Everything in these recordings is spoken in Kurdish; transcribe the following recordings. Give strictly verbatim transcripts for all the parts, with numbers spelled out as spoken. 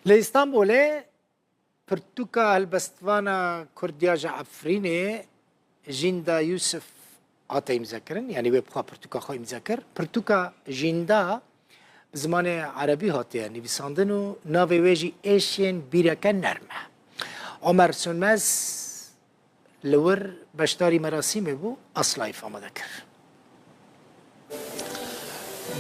Li Îstanbulê pirtûka helbestvana Kurd ya ji Efrînê Jînda Yûsif hate îmzekirin, yanî wê bi xwe pirtûka xwe îmze kir. Pirtûka Jînda bi zimanê erebî hatiye nivîsandin û navê wê jî Êşên Bîreke Nerm e. Omer Sönmez li wir beşdarî merasîmê bû, Aslayf amade kir.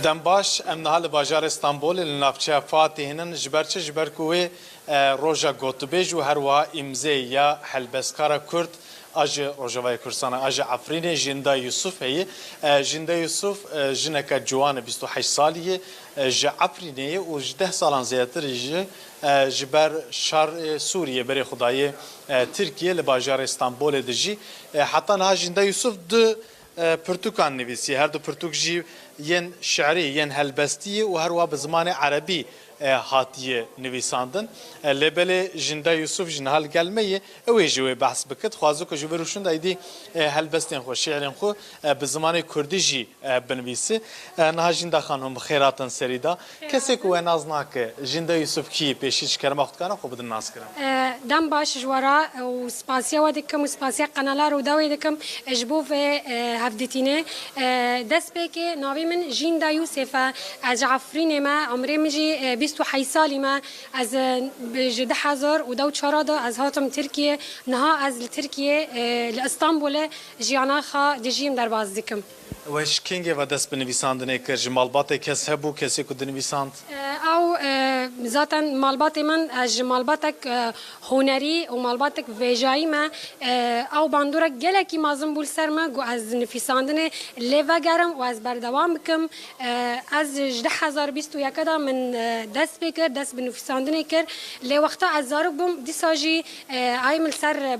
Dem baş, em niha li bajarê Stenbolê li navçeya Fatihê nin. Ji ber çi? Ji ber ku wê, e, roja gotibêj û her wiha îmzeyê ya helbestkara Kurd a ji Rojavayê Kurdistan, a ji Efrînê, Jînda Yûsif heye. E, Jînda Yûsif, e, jineke ciwan e, bîst û heşt salî ye, e, ji Efrînê ye û ji deh salan zêdetir jî, e, ji ber şerê Sûriyê berê xwe daye, e, Tirkiyê, li bajarê Stenbolê dijî. E, heta niha Jînda Yûsif du e, pirtûkan nivîsiye. Her du pirtûk jî yên şi'rî, yên helbestî ye û her wiha bi zimanê erebî, e, hatiye nivîsandin. E, lê belê Jînda Yûsif jî niha li gel me ye. Ew ê ji wê behs bike. Dixwaze ku ji vir û şûnda êdî, e, helbestên xwe, şi'rên xwe, e, bi zimanê kurdî jî, e, binivîse. E, niha Jînda Xanim, bi xêr hatin serî de. Kesê ku we nas nake, Jînda Yûsif kî yê, pêşî ji kerema xwe dikare xwe bidin naskirin? E, dem baş ji we re û spasiya we dikim û spasiya Kanala Rûdawê dikim, e, ji bo vê, e, hevdîtînê. E, destpêkê navê min Jînda Yûsif e. Ez ji Efrînê me, umrê min jî, e, bîst û heşt salî me. Ez, e, bi, ji du hezar û deh û çar de ez hatim Tirkiyê. Niha ez li Tirkiyê, e, li Îstanbulê jiyana xwe dijîm, derbas dikim. We ji kengê ve dest bi nivîsandinê kir? Ji malbatê kes hebû, kesê ku dinivîsand? E, ew, e, zaten malbatê min, e, ji malbatek, e, hunerî û malbatek vêjayî me. E, ew bandorek gelekî mezin bû li ser me, ku ez nivîsandinê lê vegerim û ez berdewam bikim. E, ez ji du hezar bîst û yek de min, e, dest pê kir, dest bi nivîsandinê kir. Lê wexta ez zarok bûm, dîsa jî, e, ayê min li ser, e,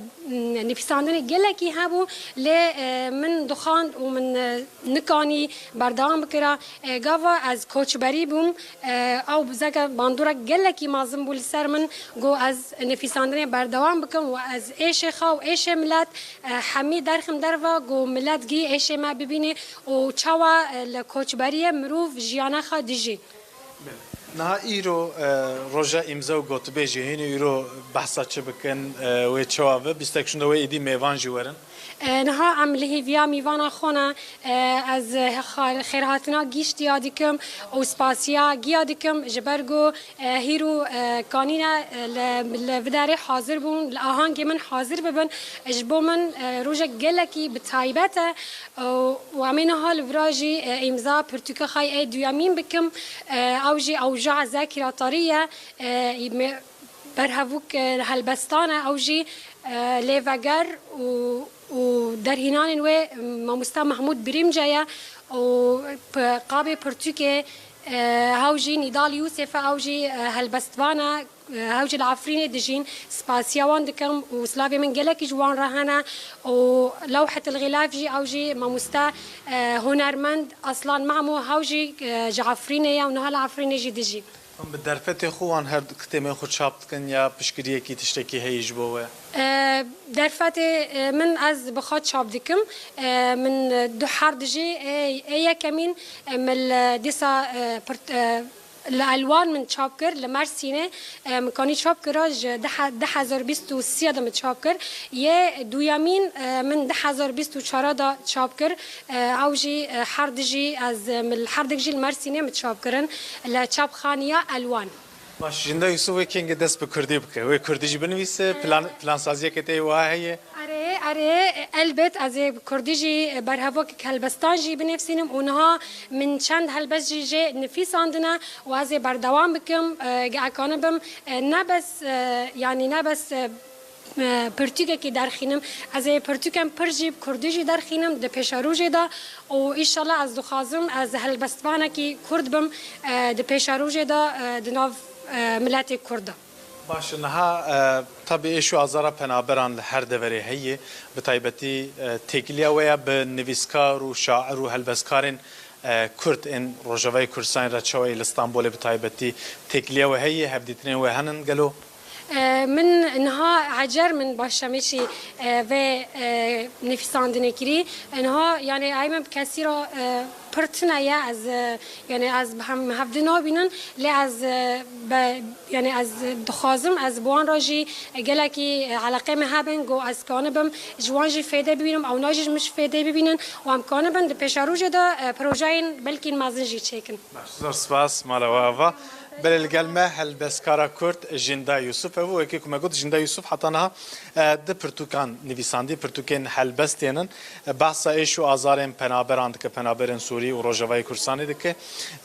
nivîsandinê gelekî hebû, lê, e, min dixwand û min, e, nikanî berdewam bikira. E, gava ez koçberî bûm, e, ew zeke bandorek gelekî mezin bû li ser min, got ez nivîsandinê berdewam bikim û ez êşê xwe û êşê milet, e, hemî derxim derve, got milet gî êşê me bibîne û çawa, e, li koçberiyê mirov jiyana xwe dijî. Niha îro, e, roja îmze û gotibêjê, hînî îro behsa çi bikin, e, wê çawa be? Bîstek şûnde wê êdî mêvan jî werin. E, niha em li hêviya mîvana xwe ne. E, ez, e, xal-, xêrhatina gîştiya dikim û spasiya giya dikim, ji ber ku, e, hîro, e, kanîne, e, li, li vidarê hazir bûn, li ahangê min hazir bibin. Ji bo min, e, rojek gelekî bi taybet e. Û, û em ê niha li vira jî, e, îmza pirtûka xwe yê duyemîn bikim. E, ew jî Ewja Zekî Ratarî ye. E, me-, berhevok, e, helbestan e. Ew jî, e, lêveger û, û derhînanên wê Mamoste Mehmûd Birîmce ye û p-, qabê pirtûkê, e, ew jî Nîdal Yûsef e. Ew jî, e, helbestvan e. Ew jî li Efrînê dijîn, spasiya wan dikim û silavê min gelekî ji wan re hene û Lewhetil Xilaf jî, ew jî mamoste, e, hunermend Aslan Memo, ew jî, e, ji Efrînê ye û niha li Efrînê jî dijî. Em bi derfetê xwe wan her du kitêbên xwe çap dikin ya piştgiriyekî, tiştekî heye ji bo we? E, derfetê, e, min ez bi xwe çap dikim. E, min, e, du her dijî, e, ê yekemîn, e, min li dîsa, e, pirt-, e, li Elwan min çap kir, li Mersînê, e, min kanî çap kira, ji du he-, du hezar bîst û sê de min çap kir. Yê duyemîn, e, min du hezar bîst û çar de çap kir. E, ew jî, e, her dijî ez, e, min her dijî li Mersînê min çap kirin, li çapxaniya Elwan. Baş, Jînda Yûsif wê kengê dest bi kurdî bike. Wê kurdî jî binivîse, plan, plansaziyeke te wiha heye? Erê, erê, elbet ez ê bi kurdî jî, e, berhevokek helbestan jî binivîsînim û niha min çend helbest jî jê nivîsandine û ez ê berdewam bikim. E, ge ez kanibim, e, ne bes, e, yanî ne bes, e, e, pirtûkekî derxînim, ez ê pirtûkên pir jî bi kurdî jî derxînim di pêşerojê de û înşallah ez dixwazim ez helbestvanekî kurd bim, e, di pêşerojê de, e, di nav, e, miletê kurd de. Baş, niha, e, tabî êş û azara penaberan li her deverê heye. Bi taybetî, e, têkiliya we ya bi nivîskar û şair û helbestkarên, e, kurd ên Rojavayê Kurdistanê re çawa ye li Stenbolê bi taybetî? Têkiliya we heye, hevdîtinên we henin gelo? E, min niha ecer min başlamişî, e, vê, e, nivîsandinê kirî. E, niha, yani, ay min bi kesî re, e, pir tune ye. Ez, e, yani, ez bi hem, hevdi nabînin, lê ez, e, be, yani, ez dixwazim, ez bi wan re jî, e, gelekî, e, eleqê me hebin, ku ez kanibim ji wan jî fêde bibînim, ew na jî ji min jî fêde bibînin û em kanibin di pêşerojê de, e, projeyên belkî mezin jî çêkin. Baş, zor spas, mala we ava. Belê li gel me helbestkara Kurd Jinda Yusuf. Ev wekî ku me got, Jinda Yusuf heta niha, e, di pirtûkan nivîsandî, pirtûkên helbestê nin. E, behsa êş û azarên penaberan dike, penaberên Sûrî û Rojavayê Kurdistanê dike.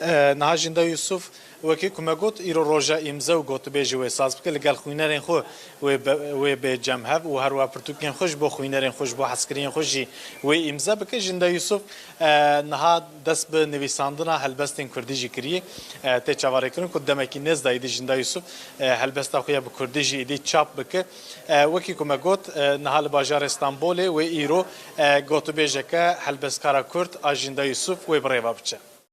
E, niha Jinda Yusuf, wekî ku me got, îro roja îmze û gotibêjê wê saz bike, li gel xwînerên xwe wê be, wê bê cem hev û her wiha pirtûkên xwe ji bo xwînerên xwe, ji bo hezkiriyên xwe jî wê îmze bike. Jinda Yusuf, e, niha dest bi nivîsandina helbestên kurdî jî kiriye. E, tê çavarêkirin ku demekî nêz de êdî Jinda Yusuf, e, helbesta xwe ya bi kurdî jî êdî çap bike. E, wekî ku me got, e, niha li bajarê Stenbolê wê îro, e, gotibêjeke helbestkara kurd a Jinda Yusuf wê bi rê ve biçe.